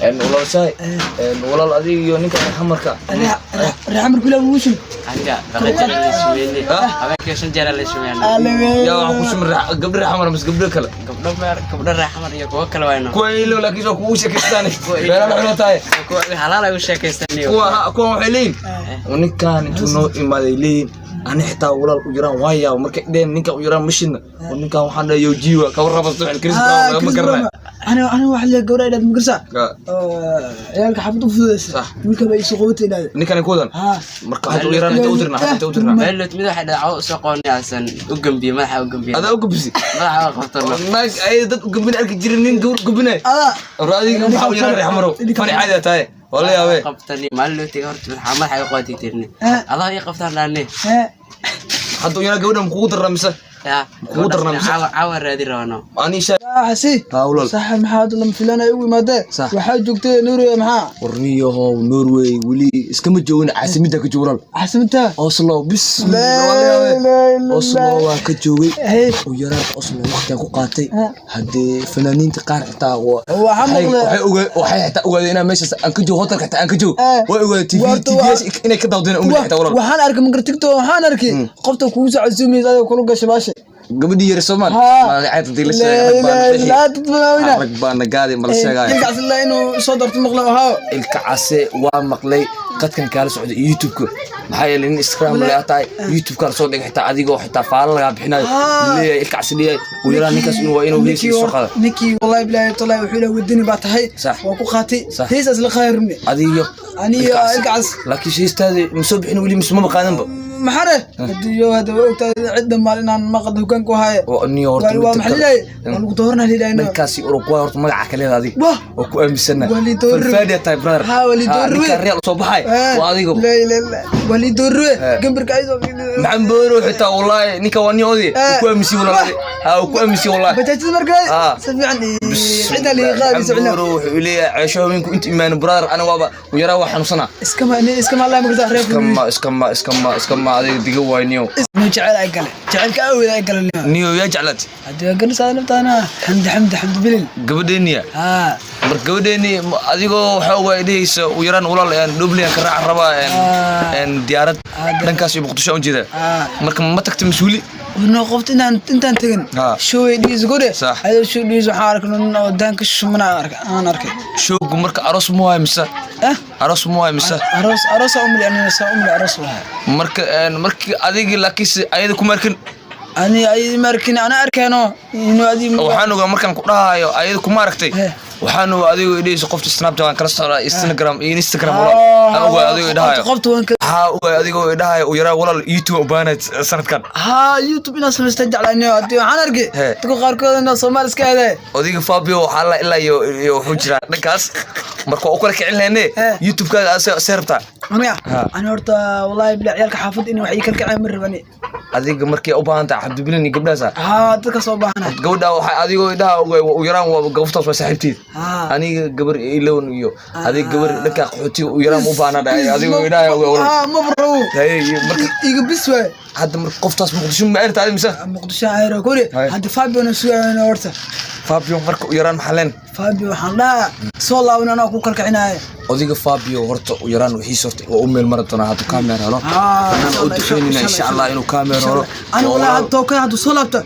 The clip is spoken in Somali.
Walaal saay, walaal, adiga iyo ninka xamarka. Reexamar kula wuushul. Aniga baqajada la sumeeyay. Habeenkii shan jeer la sumeeyay. Yaa waxaan ku shumay gabdho xamar mise gabdho kale? Gabdho meer, gabdho reexamar iyo kuwo kale wayno. Kuwa ilo, laakiin waa kugu sheekaystaan, beelaha xunoo tahay. Kuwa halaal ay u sheekaystaan iyo Kuwa kuwa waxay leeyihin ninkaan intuu noo imaaday leeyihin, ani xitaa walaal u yaraan waa yaaba markay dheen ninka u yaraan mashina oo ninkaan waxaan dhahay yo jiwa ka warraba suxil Chris Brown ma garanayo. Ani waxa la gabadha inaad magarsa ciyaalka xaafad u fududeysa. Wiilka baa isu qabatay inaad. Ninkan ku wadan. Ha. Marka hadda u yaraan inta u dirna, hadda inta u dirna. Meelot mid waxay dhaco soo qoonaysan u gambiye, madaxa u gambiye. Adaa u gambisi? Madaxa u qabtano. Naag ay dad u gambin arki jirin, nin gabar gambinay. Adaa. Adiga maxaa u yaraan reexmaro fani caadi tahay, waa la yaabee. Qabtani maalin horta madaxa iga qootay tirni. Adaa ii qabtaan dhaane. Hadda u yaraan gabadha ma kugu darna mise? Ya. Kugu darnaa mise? Caawa caawa raadi rabano. Ani sha Xasi. Ha, walaal. Sax, maxaa hadda lama filanaya ugu imaadee? Waxaa joogtay Norway, maxaa? Warniyahow, Norway weli iskama joogin, caasimada ka joog, walaal. Caasimadta. Oslo, bismillah. Laa waa la yaabee. ilaaha illa. Oslo waa ka joogay. Hey. U yaraan Oslo waqtigan ku qaatay. Ha. Haddee fanaaniinta qaar xitaa Waxaa waxay maqlay. waxay xitaa ogaadeen inaan meeshaas aan ka joogo, hotelka xitaa aan ka joogo. Way ogaadeen TV TV inay ka dawdeen umid xitaa, walaal. Waxaan arkay magar TikTok, waxaan arkay qofta kugu soo casuumaysa adiga kula gashay baasha. Gabadhii yare Soomaal. Magaceed hadii la sheegay rag baa na Laa dhexi. ilaaha, dad badan weyna. Rag baa na gaadi, ma la sheegaayo. Ilkaas ilaa inuu soo darto maqla ahaa. Ilka Case waa maqlay, qadkan kaala socda YouTube-ka, maxaa yeelay nin Instagram le tahay, YouTube-ka la soo dhigay xitaa adigoo xitaa faala lagaa bixinayo. Leeyahay Ilka Case, leeyahay ugu yaraan ninkaas inuu waa inuu hees soo qaado. Ninkii wallahi bilahi tallahi wuxuu ilaah wadani baa tahay. Waa ku qaatay. Heesaas la qayrne. Adiyo? Aniyo Ilka Case. Laakiin heestaadi ma soo bixin weli mise maba qaadanba? Maxaa re hadiyo hadda waa ogtahay cid dhammaan inaan maqad hogaanku haaye. Oo niyo horta waa midda maxaa kale. lilahay, waa lagu dooranaa lilahay. Dhankaasi Uruguay horta magaca ka leeda adiga. Wah. Oo ku aaminsana. Waa lii doorin. Falfaadiya tahay, brother. Ha, waa lii doorin. Ninka Real soo baxay waa adiga. La ilaha illa, waa lii doorwe. Gambirka ayadoo Maxamed Booro xitaa wallahi ninka waa nin oday. Wuu ku aaminsan wallahi, ha, wuu ku aaminsan wallahi. Bajaajada markaa si fiican cidda lii qaadi Maxamed socna. Booro wuxuu leeyahay ceesho haweenku inta imaan, brother, ana waaba u yaraa waa xanuunsanaa. Iskama iskama Allah magartaa reer. Iskama iskama iskama iskama adiga diga waay niyo. No jecel ay gale, jecelka awgeed ay gale. Niyo yaa jeclaat? Haddii waa ganaysaa naftaana, Xamdi, Xamdi, Xamdi Bilil. Gabadheeniya? Ha. Marka gabadheeni adigoo waxaa ogaa dhehaysa u yaraan walaal Dublin ka raacan rabaa diyaarad dhankaas iyo Muqdisho aan ujeedaa. Marka ma tagta mas-uuli? No qofta intaan tegin showay dhiis gore. Ayadoo show dhiis waxaan arkay nin oo daanka shumana arkay aan arkay. Showgu marka aroos mu waay mise? Eh. Aroos mu waay mise? Aroos, aroos umli, aniga saa umli aroos wahay. Marka markii adigi laakiinse ayada kuma arkin? Ani ay markin ana arkeeno inuu adi. Waxaan ogaa markaan ku dhahayo ayada kuma aragtay. Waxaan ogaa adigoo idhahayso qofta Snapchat aan kala socdaa, Instagram iyo Instagram, walaal, aan ogaa adigoo idhahayo. Qofta waan ka Waxaa ogaa adigoo idhahayo u yaraa walaal YouTube u baahanayd sanadkan. Ha, YouTube inaan samaystaan jeclaaniyo haddii waxaan arkay dadka qaarkood inaa Soomaali iska aadaay. Odayga Fabio waxaa la ilaa iyo wuxuu jiraa dhankaas, marka waa u kala kicin lahayne. YouTube-kaaga see rabtaa? Aniga ani horta wallahi bila ciyaalka xaafadda in wax ii kala kaceen ma rabani. Adiga markay u baahan tahay Cabdibilin iyo gabdhahaasa? Ha, dadka soo baahana. Gabadha waxay adigoo idhaha ogaa u yaraan waa gabadhaas waa saaxiibteed. Aniga gabar ilown iyo adiga gabar dhanka qaxootiga u yaraan u baahna dhahay adigoo idhaha ogaa walaal. Ha, ma barabo. Haye, iyo marka iga bis waay. Hadda marka qoftaas Muqdisho ma erta mise? Muqdisho ayro kori. Hadda Fabio na sugayana horta. Fabio marka u yaraan maxaa leen? Fabio waxaan dhahaa soo laaban anaa ku kalkicinaya. Odayga Fabio horta u yaraan wixiisa horta waa u meel mari doonaa hadduu kaamera helo. Anaan u duceynayna insha Allah inuu kaamera helo. Ani walaa hadda tookada hadduu soo laabto.